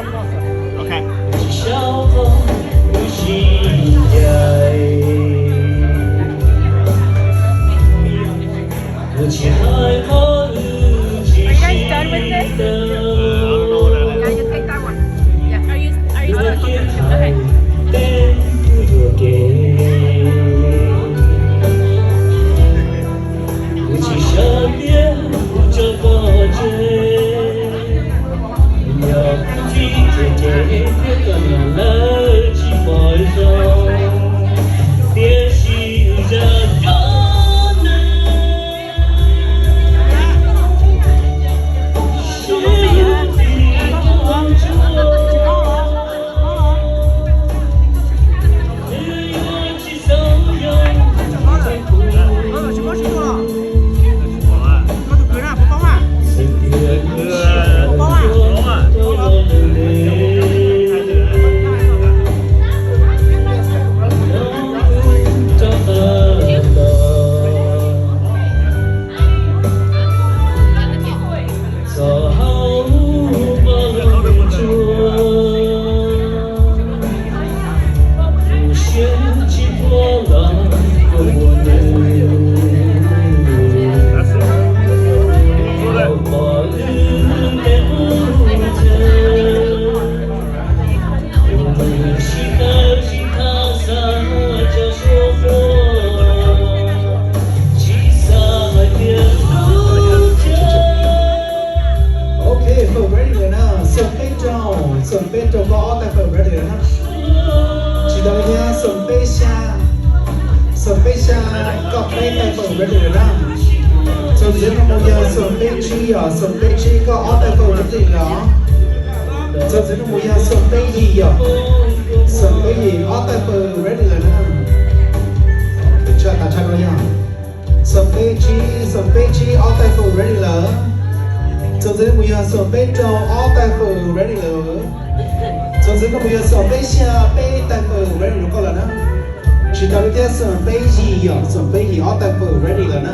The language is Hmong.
Okay. Are you guys done with this? Yeah, you take that one. Yeah, are you, are you still okay? Okay. Ok, fawm ready lawm na. Xoom peb rau, xoom peb rau koj ob tais fawm ready lawm na. Tsis tas li thiab, xoom peb xya, xoom peb xya koj peb tais fawm ready lawm na. Txuas ntxiv rau mus yog xoom peb tsib, yog xoom peb tsib koj ob tais fawm ready lawm. Txuas ntxiv rau mus yog xoom peb yim, yog xoom peb yim ob tais fawm ready lawm na. Tsa tas tsa rau yog xoom peb tsib, xoom peb tsib ob tais fawm ready lawm. Txuas ntxiv rau mus yog xoom peb rau ob tais fawm ready lawm. Txuas ntxiv rau mus yog xoom peb xya peb tais fawm ready rau koj lawm na. Tsis tas li thiab, xoom peb yim, yog xoom peb yim ob tais fawm ready lawm na.